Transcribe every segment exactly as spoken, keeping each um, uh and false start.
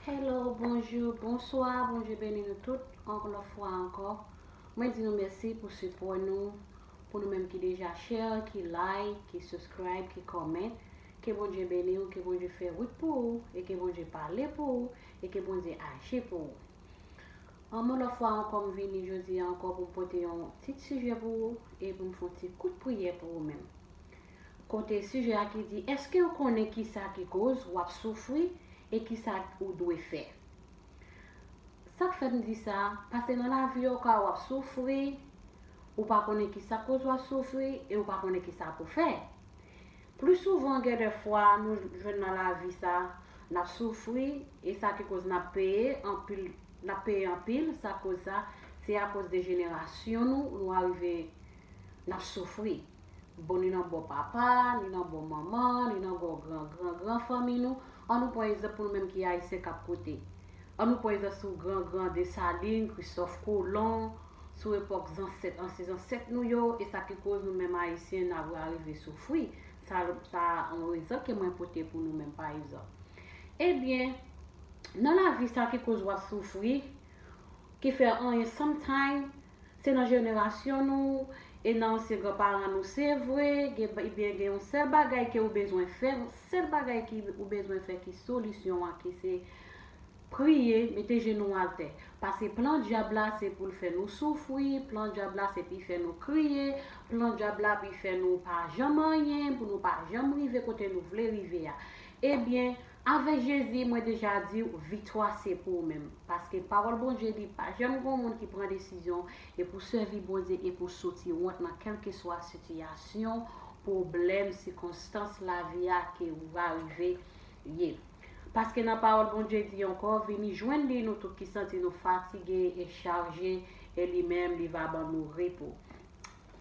Hello, bonjou, bonswa, Bondye beni nou tout, yon lòt fwa ankò. Mwen di nou mèsi pou sipò nou, pou nou menm ki deja share, ki like, ki subscribe, ki comment. Ke Bondye beni w, ke Bondye fè wout pou ou, e ke Bondye pale pou ou, e ke Bondye aji pou ou. Yon lòt fwa ankò, m vini jodi a ankò pou m pote yon ti sijè pou ou, e pou m fè yon ti kout priyè pou ou menm. Kote sijè a ki di, èske w konnen kisa ki koz w ap soufri e kisa ou dwe fè? Sa k fè m di sa, paske nan lavi yo, ka w ap soufri, ou pa konnen kisa k koz w ap soufri e ou pa konnen kisa pou fè. Pli souvan, gen de fwa, nou jwenn nan lavi sa, n ap soufri, e sa ki koz n ap peye anpil, n ap peye anpil, sa koz sa, se akoz de jenerasyon nou, nou arive, n ap soufri. Bon, ni nan bò papa, ni nan bò manman, ni nan bò gran, gran, gran fanmi nou. An nou pran egzanp pou nou menm ki Ayisyen k ap koute. An nou pran egzanp sou gran, gran Desalin, Kristòf Kolon, sou epòk zansèt, ansyen zansèt nou yo, e sa ki koz nou menm Ayisyen n ap arive soufri. Sa, sa yon egzanp ke mwen pote pou nou menm, pa egzanp. Ebyen, nan lavi sa ki koz w ap soufri, ki fè anyen sometime, se nan jenerasyon nou, e nan ansyen granparan nou, se vre, gen, ebyen, gen yon sèl bagay ke ou bezwen fè, yon sèl bagay ki ou bezwen fè ki solisyon an, ki se priye, mete jenou atè. Paske plan dyab la, se pou l fè nou soufri, plan dyab la, se pou l fè nou kriye, plan dyab la, pou l fè nou pa janm anyen, pou nou pa janm rive kote nou vle rive a. Ebyen, avèk Jezi, mwen deja di w, viktwa se pou ou menm. Paske pawòl Bondye di, pa janm gen moun ki pran desizyon e pou sèvi Bondye e pou soti wont nan kèlkeswa sitiyasyon, pwoblèm, sikonstans lavi a ke ou va rive ye. Paske nan pawòl Bondye di ankò, vini jwenn li nou tout ki santi nou fatige e chaje, e li menm li va ban nou repo.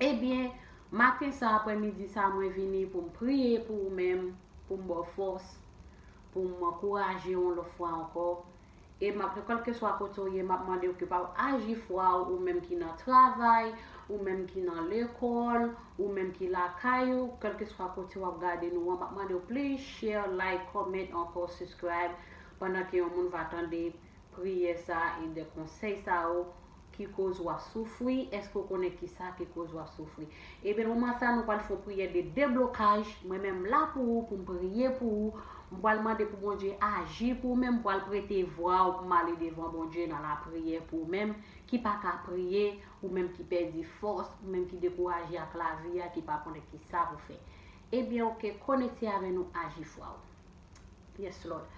Ebyen, maten sa, aprèmidi sa, mwen vini pou m priye pou ou menm, pou m ba w fòs, pou m ankouraje w yon lòt fwa ankò. E m ap, kèlkeswa kote w ye, m ap mande w ke pa w aji fwa w, ou menm ki nan travay, ou menm ki nan lekòl, ou menm ki lakay ou, kèlkeswa kote w ap gade nou an, m ap mande w please share, like, comment, ankò subscribe, pandan ke yon moun va tande priyè sa e de konsèy sa yo ki koz w ap soufri. Èske w konnen kisa ki koz w ap soufri? Ebyen, nan moman sa, nou pral fè yon priyè de deblokaj. Mwen menm la pou ou, pou m priye pou ou. M pral mande pou Bondye aji pou ou menm. M pral prete vwa w pou m ale devan Bondye nan lapriyè pou ou menm ki pa ka priye, ou menm ki pèdi fòs, ou menm ki dekouraje ak lavi a, ki pa konnen kisa pou fè. Ebyen, oke, konekte avè nou, aji fwa w. Yes, Lord.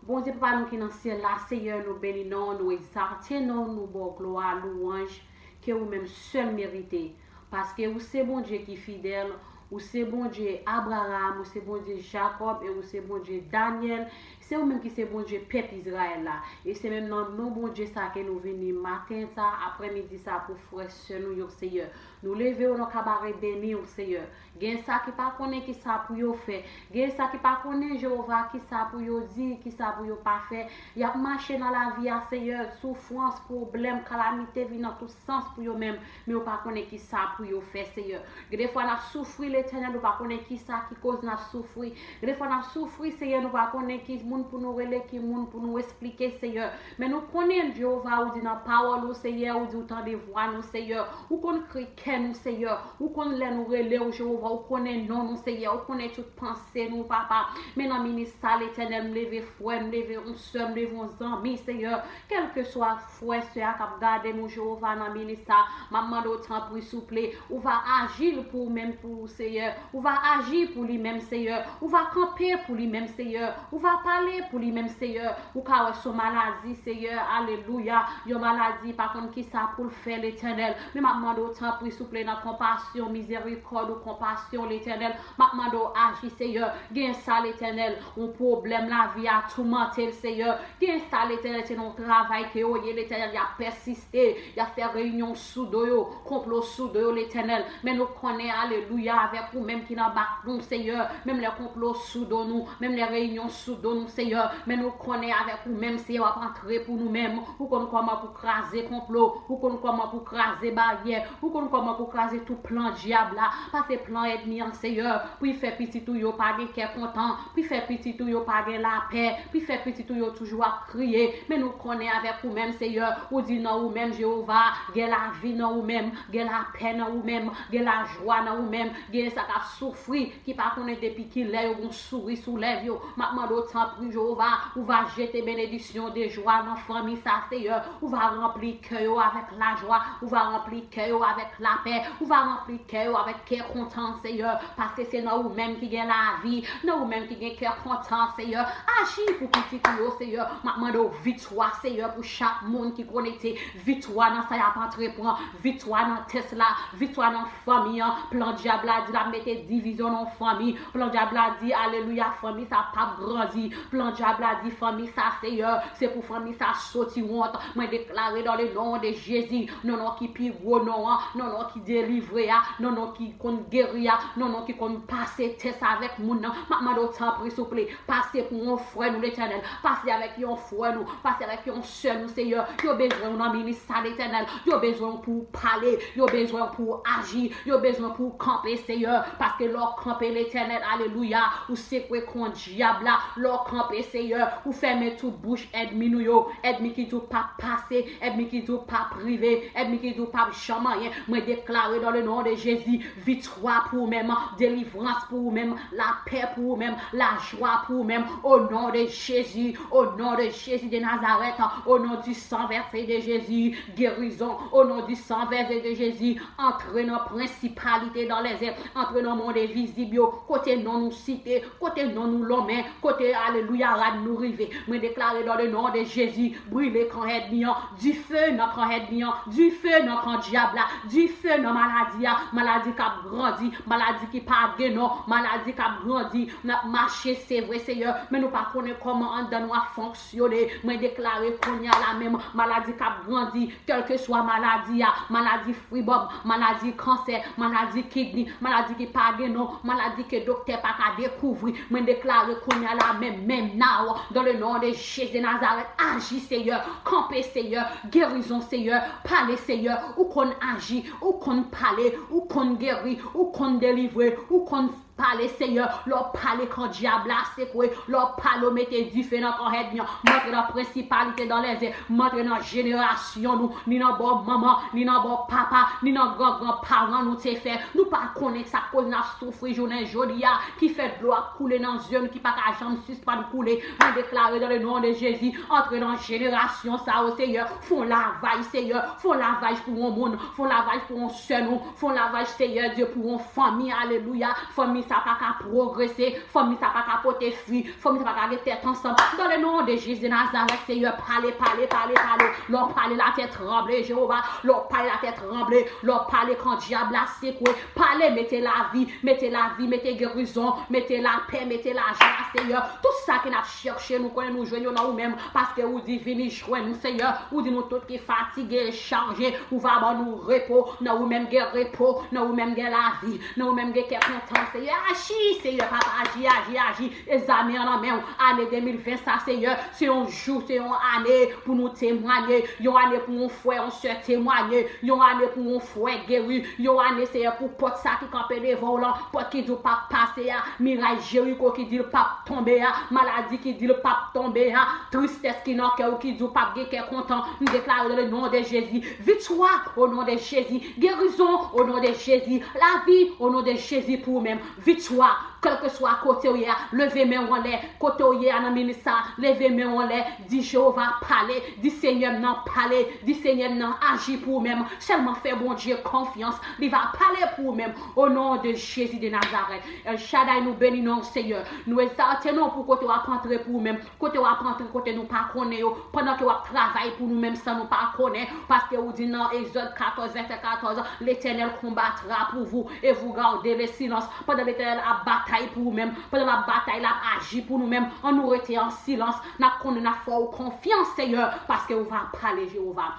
Bondye, Papa nou ki nan syèl la, Seyè, nou beni non w, nou egzalte non w, nou ba w glwa, louwanj ke ou menm sèl merite. Paske ou se Bondye ki fidèl, ou se Bondye Abraram, ou se Bondye Jakòb, e ou se Bondye Danyèl. Se ou menm ki se Bondye pèp Izrayèl la. E se menm nan non Bondye sa ke nou vini maten sa, aprèmidi sa, pou frè sè nou yo, Seyè. Nou leve yo nan kabare beni w, Seyè. Gen sa ki pa konnen ki sa pou yo fè. Gen sa ki pa konnen, Jewova, ki sa pou yo di, ki sa pou yo pa fè. Y ap mache nan lavi a, Seyè. Soufrans, pwoblèm, kalamite vin nan tout sans pou yo menm. Men yo pa konnen ki sa pou yo fè, Seyè. Gen de fwa n ap soufri, Letènèl, ou pa konnen ki sa ki koz n ap soufri. Gen de fwa n ap soufri, Seyè, nou pa konnen ki moun pou nou rele, ki moun pou nou esplike, Seyè. Men nou konnen, Jewova, ou di nan pawòl ou, Seyè, ou di ou tande vwa nou, Seyè. Ou konn kri kè nou, Seyè. Ou konn lè nou rele w, Jewova. Ou konnen non nou, Seyè. Ou konnen tout panse nou, Papa. Men nan minit sa, Letènèl, m leve frè, m leve yon sè, m leve yon zanmi, Seyè. Kèlkeswa frè, sè a k ap gade nou, Jewova, nan minit sa, m ap mande w, tanpri, souple, ou va aji l pou ou menm, pou ou, Seyè. Ou va aji pou li menm, Seyè. Ou va kanpe pou li menm, Seyè. Ou va pale pou li menm, Seyè. Ou ka wè se yon maladi, Seyè. Alelouya. Yon maladi, pa konn ki sa pou l fè, Letènèl. Men m ap mande w, tanpri, souple, nan konpasyon, mizerikòd ou, konpasyon, Letènèl. M ap mande w aji, Seyè. Gen sa, Letènèl, yon pwoblèm lavi a toumante l, Seyè. Gen sa, Letènèl, se nan yon travay ke yo ye, Letènèl, y ap pèsiste, y ap fè reyinyon sou do yo, konplo sou do yo, Letènèl. Men nou konnen, alelouya, avèk ou menm ki nan bak nou, Seyè, menm lè konplo sou do nou, menm lè reyinyon sou do nou, Seyè, men nou konnen avèk ou menm, Seyè, w ap antre pou nou menm. Ou konn kòman pou kraze konplo, ou konn kòman pou kraze baryè, ou konn kòman pou kraze tout plan dyab la. Pase plan ènmi an, Seyè, pou y fè pitit ou yo pa gen kè kontan, pou y fè pitit ou yo pa gen lapè, pou y fè pitit ou yo toujou ap kriye. Men nou konnen avèk ou menm, Seyè, ou di nan ou menm, Jewova, gen lavi nan ou menm, gen lapè nan ou menm, gen lajwa nan ou menm, gen sa k ap soufri, ki pa konnen depi kilè yo gon souri sou lèv yo. M ap mande w, tanpri, Jewova, ou va jete benediksyon de jwa nan fanmi sa, Seyè. Ou va ranpli kè yo avèk lajwa, ou va ranpli kè yo avèk lapè, ou va ranpli kè yo avèk kè kontan, Seyè, paske se nan ou menm ki gen lavi, nan ou menm ki gen kè kontan, Seyè. Aji pou pitit ou yo, Seyè. M ap mande w viktwa, Seyè, pou chak moun ki konekte, viktwa nan sa y ap antreprann, viktwa nan tès la, viktwa nan fanmi an. Plan dyab la di l ap mete divizyon nan fanmi. Plan dyab la di, alelouya, fanmi sa p ap grandi. Plan dyab la di, fanmi sa, Seyè, se pou fanmi sa soti wont. Mwen deklare dans le nom de Jésus, nan non ki pi gwo non an, nan non ki delivre a, nan non ki konn geri a, nan non ki konn pase tès avèk moun nan. M ap mande w, tanpri, souple, pase pou yon frè nou, Letènèl. Pase avèk yon frè nou, pase avèk yon sè nou, Seyè. Yo bezwen w nan minis sa, Letènèl. Yo bezwen w pou w pale. Yo bezwen w pou w aji. Yo bezwen w pou w kanpe, Seyè. Paske lè w kanpe, Letènèl, alelouya, ou sekwe kon dyab la. Lè w kanpe, Seyè, ou fèmen tout bouch ènmi nou yo. Ènmi ki di w p ap pase, ènmi ki di w p ap rive, ènmi ki di w p ap janm anyen. Mwen deklare dans le nom de Jésus, viktwa pou ou menm, delivrans pou ou menm, lapè pou ou menm, lajwa pou ou menm. Au nom de Jésus, au nom de Jésus de Nazareth, au nom du sang versé de Jésus, guérison, au nom du sang versé de Jésus, antre nan prensipalite dans les airs, antre nan mond envizib yo, kote non nou site, kote non nou lonmen, kote, alelouya, rad nou rive. Mwen deklare dans le nom de Jésus, brile kan ènmi an, dife nan kan ènmi an, dife nan kan dyab la, dife nan maladi a, maladi k ap grandi, maladi ki pa gen non, maladi k ap grandi, n ap mache, se vre, Seyè, men nou pa konnen kòman anndan nou ap fonksyone. Mwen deklare kounye a la menm, maladi k ap grandi, kèlkeswa maladi a, maladi fribòm, maladi kansè, maladi kidni, maladi ki pa gen non, maladi ke doktè pa ka dekouvri. Mwen deklare kounye a la menm, menm now, dans le nom de Jésus de Nazareth, aji, Seyè, kanpe, Seyè, gerizon, Seyè, pale, Seyè, ou konn aji, ou konn pale, ou konn geri, ou konn delivre, ou konn pale, Seyè, lè w pale kan dyab la sekwe, lè w pale w mete dife nan kan ènmi an, m antre nan prensipalite dans les airs, m antre nan jenerasyon nou, ni nan bò manman, ni nan bò papa, ni nan gran gran paran nou te fè. Nou pa konnen sa k koz n ap soufri jounen jodi a, ki fè dlo ap koule nan zye nou, ki pa ka janm sispann koule. Mwen deklare dans le nom de Jésus, antre nan jenerasyon sa yo, Seyè, fè yon lavaj, Seyè, fè yon lavaj pou yon moun, fè yon lavaj pou yon sè nou, fè yon lavaj, Seyè Dye, pou yon fanmi, alelouya. Fanmi sa pa ka pwogrese, fanmi sa pa ka pote fwi, fanmi sa pa ka gen tèt ansanm. Dans le nom de Jésus de Nazareth, Seyè, pale, pale, pale, pale. Lè w pale, latè tranble, Jewova. Lè w pale, latè tranble. Lè w pale, kan dyab la sekwe. Pale, mete lavi, mete lavi, mete gerizon, mete lapè, mete lajwa, Seyè. Tout sa ke n ap chèche, nou konnen nou jwenn yo nan ou menm, paske ou di, vini jwenn nou, Seyè. Ou di nou tout ki fatige e chaje, ou va ban nou repo. Nan ou menm gen repo, nan ou menm gen lavi, nan ou menm gen kè kontan, Seyè. Aji, Seyè, papa, aji, aji, aji. E zame an nan men w. Ane de mil ven sa, Seyè, se yon jou, se yon ane pou nou temwanye, yon ane pou yon frè, yon sè temwanye, yon ane pou yon frè geri, yon ane, Seyè, pou pòt sa ki kanpe devan w lan, pòt ki di w p ap pase a, miray Jeriko ki di l p ap tonbe a, maladi ki di l p ap tonbe a, tristès ki nan kè w ki di w p ap gen kè kontan. M deklare dans le nom de Jésus, viktwa, au nom de Jésus, gerizon, au nom de Jésus, lavi, au nom de Jésus, pou ou menm. Viktwa, kèlkeswa kote w ye a, leve men w anlè. Kote w ye a nan minis sa, leve men w anlè. Di Jewova pale, di Senyè m nan pale, di Senyè m nan aji pou ou menm. Sèlman fè Bondye konfyans, li va pale pou ou menm. Au nom de Jésus de Nazareth. El Shaddai, nou beni non w, Seyè. Nou egzalte non w pou kote w ap antre pou ou menm. Kote w ap antre, kote nou pa konnen yo. Pandan ke w ap travay pou nou menm san nou pa konnen. Paske ou di nan Egzòd katòz, vèsè katòz, L'Éternel combattra pour vous et vous gardez le silence. Pandan Letènèl ap batay pou ou menm, pandan l ap batay, l ap aji pou nou menm, ann nou rete an silans. N ap konnen n ap fè w konfyans, Seyè, paske ou va pale, Jewova.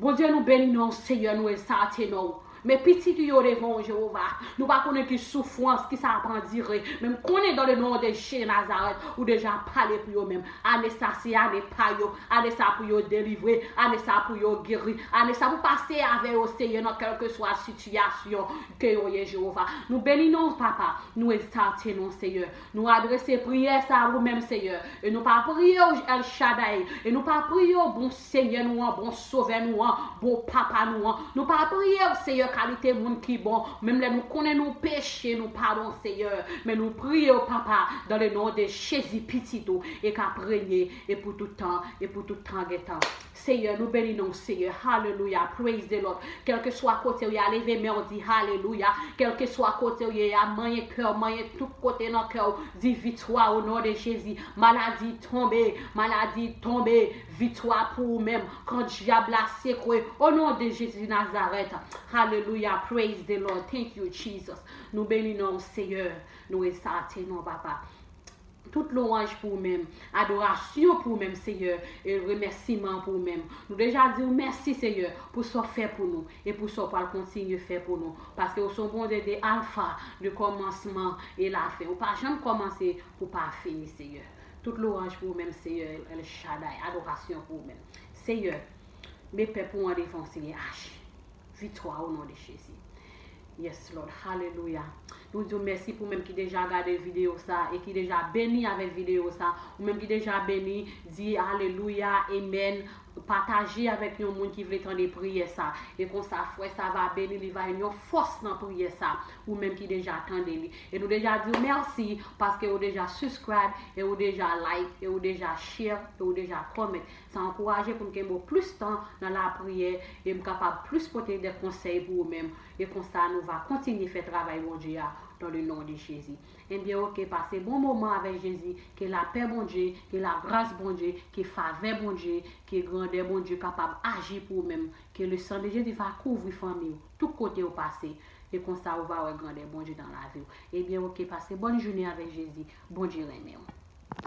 Bondye, nou beni non w, Seyè, nou egzalte non w. Men pitit ou yo devan w, Jewova. Nou pa konnen ki soufrans ki sa ap andire. Men m konnen dans le nom de Jésus Nazareth, ou deja pale pou yo menm. Ane sa se ane pa yo. Ane sa pou yo delivre. Ane sa pou yo geri. Ane sa pou pase avè yo, Seyè, nan kèlkeswa sitiyasyon ke yo ye, Jewova. Nou beni non w, Papa. Nou egzalte non w, Seyè. Nou adrese priyè sa a ou menm, Seyè. E nou pa priye w, El Shaddai. E nou pa priye w, bon Senyè nou an, bon Sovè nou an, bon Papa nou an. Nou pa priye w, Seyè, kalite moun ki bon. Menm lè nou konnen nou peche, nou pa bon, Seyè. Men nou priye w, Papa, dans le nom de Jésus, pitit ou, e k ap renye, e pou tout tan, e pou tout tan gen tan. Seyè, nou beni non w, Seyè. Hallelujah. Praise the Lord. Kèlkeswa kote w ye a, leve men w, di hallelujah. Kèlkeswa kote w ye a, manyen kè w, manyen tout kote nan kè w, di viktwa o non de Jezi. Maladi tonbe, maladi tonbe. Viktwa pou ou menm. Kan dyab la sekwe, o non de Jezi Nazarèt. Hallelujah. Praise the Lord. Thank you, Jesus. Nou beni non w, Seyè. Nou egzalte non w, Papa. Tout lwanj pou ou menm, adorasyon pou ou menm, Seyè, e remèsiman pou ou menm. Nou deja di w mèsi, Seyè, pou sa w fè pou nou e pou sa w pral kontinye fè pou nou. Paske ou se yon Bondye de alfa, de kòmansman e lafen. Ou pa janm kòmanse pou w pa fini, Seyè. Tout lwanj pou ou menm, Seyè El Shaddai, adorasyon pou ou menm. Seyè, met pèp ou an devan w, Seyè, aji. Viktwa o non de Jezi. Yes, Lord. Hallelujah. Nou di w mèsi pou menm ki deja gade videyo sa e ki deja beni avèk videyo sa. Ou menm ki deja beni, di alelouya, amen. Pataje avèk yon moun ki vle tande priyè sa. E konsa, frè sa va beni, li va jwenn yon fòs nan priyè sa. Ou menm ki deja tande li. E nou deja di w mèsi paske ou deja subscribe, e ou deja like, e ou deja share, e ou deja comment. Sa ankouraje pou m kenbe w plis tan nan lapriyè e m kapab plis pote de konsèy pou ou menm. E konsa, nou va kontinye fè travay Bondye a dans le nom de Jezi. Ebyen, oke, pase bon moman avèk Jezi. Ke lapè Bondye, ke lagras Bondye, ke favè Bondye, ke grandè Bondye kapab aji pou ou menm. Ke le sang de Jésus va kouvri fanmi w, tout kote w pase. E konsa, ou va wè grandè Bondye dans la vie w. Ebyen, oke, pase bòn jounen avèk Jezi. Bondye renmen w.